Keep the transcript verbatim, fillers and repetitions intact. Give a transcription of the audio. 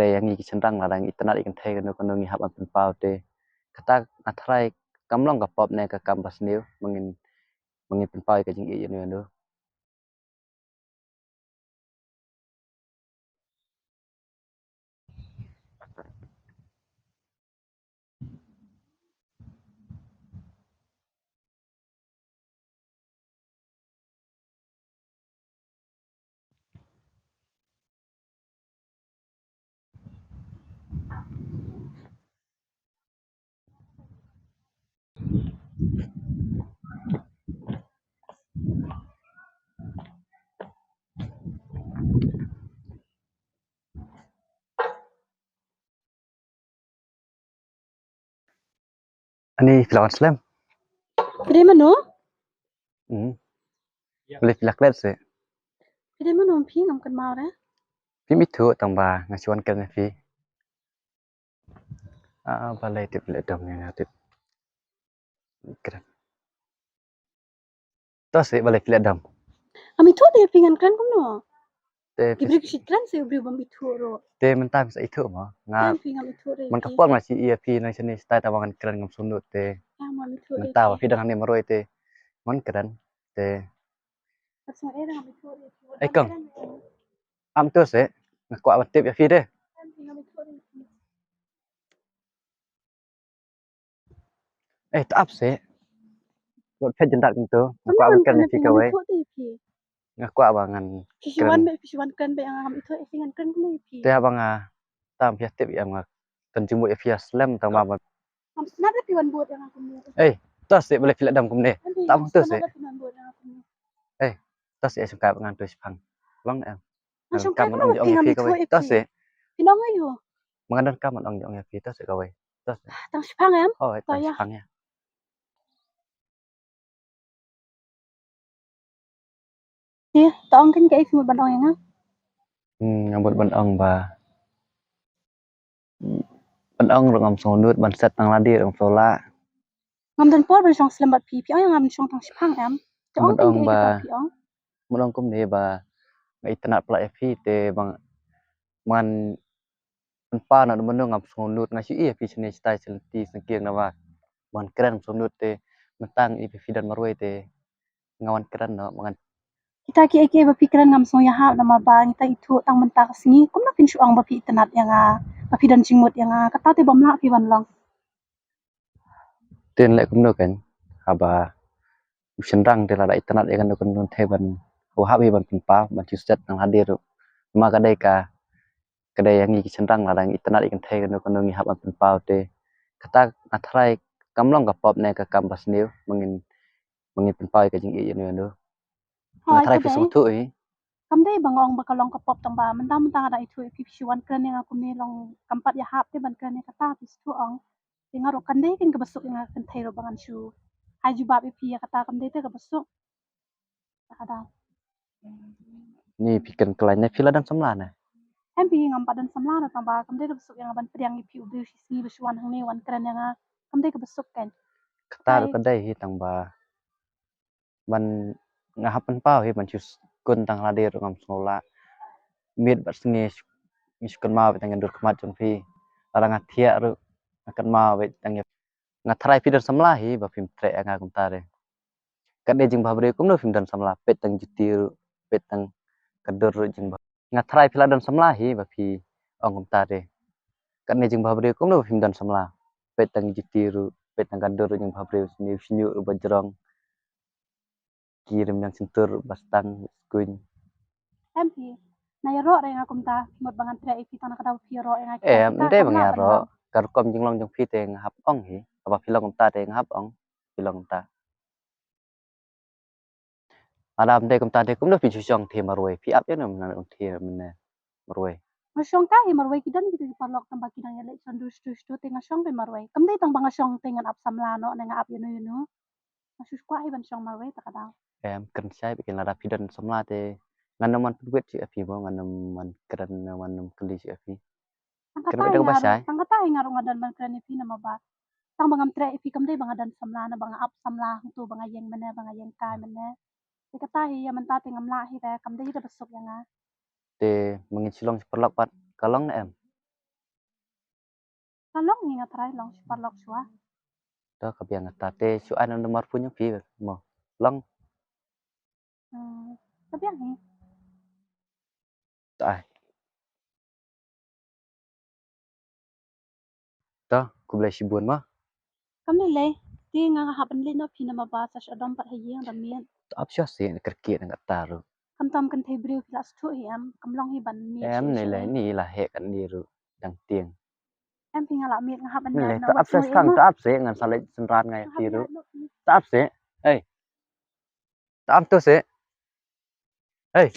Te ïa ngi ki shynrang lada ngi itynnad ïa kynthei kano kano ngi hap ban pynpaw te. Kata nga tharai kam long ka pop ne ka kam basniew ma ngin, ma ngin pynpaw ïa ka jingïeit ïano ïano. Ani phi la wan slem? Phi dei mano? Hmm. Balei phi la klet seh? Phi dei mano phi, ngam kynmaw re. Phim ithuh tang ba nga shu wan kren ïa phi. Ah, balei tip leh dom ïa nga tip. Kren. To seh balei phi leh dom. Ngam ithuh de phi, ngan kren kumno. Te ki briew ki shu kren seh, u briew bym ithuh ruh. Te mynta phi sa ithuh mo. Nga, phi ngam ithuh de man ka phi. Por nga shu ïa phi nang shane shatai tang ba ngan kren ngam sngewnud te. Mynta ba phi dang hangne marwei te ngan kren te. Ei kong. Am to seh. Nga kwah ban tip ïa phi de. Eh, to ap seh. Wat phet jyndat kumto. Nga kwah ban kren ïa phi kawei. Nga kwah ba ngan kren. Te haba nga tam phi tip ïa nga. Tang jingmut ïa phi slem tang ba. Eh, to seh balei phi leh dom kumne. Tam to seh. Eh, to seh, eh, shongkai ba ngan to shipang. Long em. Ngan shongkai kam ban ong ïa phi kawei. To seh. Phi nong aïu? Ngan don kam ban ong ïa phi, to seh kawei. To seh. Tang shipang em? Oh, to shipang ïa. Te, to ong kan kaei phi mut ban ong ïa nga. Hmm, nga mut ban ong ba. Ban ong ruh ngam sngewnud, ban set tang lade ruh ngam sngewlah. Ngam don por ban shong slem bad phi, phi ong ïa nga ban shong tang shipang em. Te ong kan kaei ba phi ong. Mut ong kumne ba nga itynnad palat ïa phi te ba ngan pynpaw noh mano ngam sngewnud, nga shu ïa phi shane shatai sha lynti sha kieng naba. Ban kren ngam sngewnud te mynta ïa phi don marwei te nga wan kren noh ba ngan. Kita kiei kiei ba phi kren ngam sngew ïahap namar ba ngita ithuh tang mynta ka sngi kumno phin shu ong ba phi itynnad ïa nga, ba phi don jingmut ïa nga, kata te bym lah phi ban long. Te leh kumno kan haba u shynrang te lada itynnad ïa kano kano kynthei ban, u hap hi ban pynpaw ban shu set tang lade ruh. Ma ka dei ka, ka dei ïa ngi ki shynrang lada ngi itynnad ïa kynthei kano kano ngi hap ban pynpaw te. Kata nga tharai kam long ka pop ne ka kam basniew ma ngin, ma ngin pynpaw ïa ka jingïeit ïano ïano. Nga tharai phi sngewthuh hi. Kam dei ba nga ong ba ka long ka pop tang ba mynta mynta nga dang ithuh ïa phi, phi shu wan kren ïa nga kumne long kam pat ïahap te ban kren ïa kata, phi sngewthuh ong. Te nga ruh kan dei kan kaba suk ïa nga ka kynthei ruh ba ngan shu ai jubab ïa phi ïa kata, kam dei te kaba suk. Kata. Ni phi kren khlaiñ ne phi la don samla ne? Em phi, ngam pat don samla ne tang ba kam dei kaba suk ïa nga ban pdiang ïa phi u briew shi sngi ba shu wan hangne wan kren ïa nga, kam dei kaba suk kan. Kata ruh ka dei hi tang ba ban nga hap pynpaw hi ban shu skun tang lade ruh ngam sngew lah. Miet bad sngi ngi shu kynmaw beit tang ïa dur khmat jong phi. Lada nga thiah ruh nga kynmaw beit tang ïa. Nga tharai phi don samla hi ba phim treh ïa nga kumta re. Kat dei jingbhabriew kumno phim don samla, peit tang juti ruh, peit tang ka dur ruh jingbha. Nga tharai phi la don samla hi ba phi ong kumta re. Kat dei jingbhabriew kumno phim don samla, peit tang juti ruh, peit tang ka dur ruh jingbhabriew, sniew shñiuh ruh ba jrong. Ki rymmiang shyntur ba stang skuin. Em phi, na ïaroh re nga kumta, mut ba ngan treh ïa phi tang na ka daw phi ïaroh ïa nga. Em, ym dei ba nga ïaroh, ka rukom jinglong jong phi te nga hap ong hi, haba phi long kumta te nga hap ong, phi long kumta. Lada ym dei kumta te kumno phi shu shong te marwei, phi ap ïa no mynne te mynne marwei. Nga shong kai marwei, ki don kita ki paralok tang ba ki dang ïaleh shon dur shtu shtu te nga shong kai marwei. Kam dei tang ba nga shong te ngan ap samla noh ne nga ap ïa no ïa no. Nga shu kwah hi ban shong marwei ta ka daw. Em, kren shai beit lada phi don samla te ngan ym man pynwit shuh ïa phi mo, ngan ym man kren, ngan ym kylli shuh ïa phi. Tang kata hi nga ruh, tang kata hi nga ruh nga don ban kren ïa phi namar ba tang ba ngam treh ïa phi kam dei ba nga don samla, na ba nga ap samla hangto ba nga ïeng mynne ba nga ïeng kai mynne. Te kata hi ïa mynta te ngam lah hi re, kam dei hi da ba suk ïa nga. Te ma ngin shu long shi paralok pat ka long ne em? Ka long hi nga trai long shi paralok shuwa. To ka biang nga ta te shu ai namar phone ïa phi mo. Long. Hmm, ka biang hi. To ai. To, khublei shibun mo. Kam lei lei, te nga hap ban leit noh phi namar ba sa shu dom pat ha ïing da miet. To ap shuwa seh, na kyrkieh na kata ruh. Khamtam kynthei briew phi la sngewthuh hi em, kam long hi ban miet. Em, ne lei ni la heh kane ruh dang tieng. Em phi nga la miet nga hap ban leit noh. Ne lei, to ap shuwa seh, to ap seh, ngan sa leit synran nga ïa phi ruh. To ap seh. Hei. To ap to seh. Hei.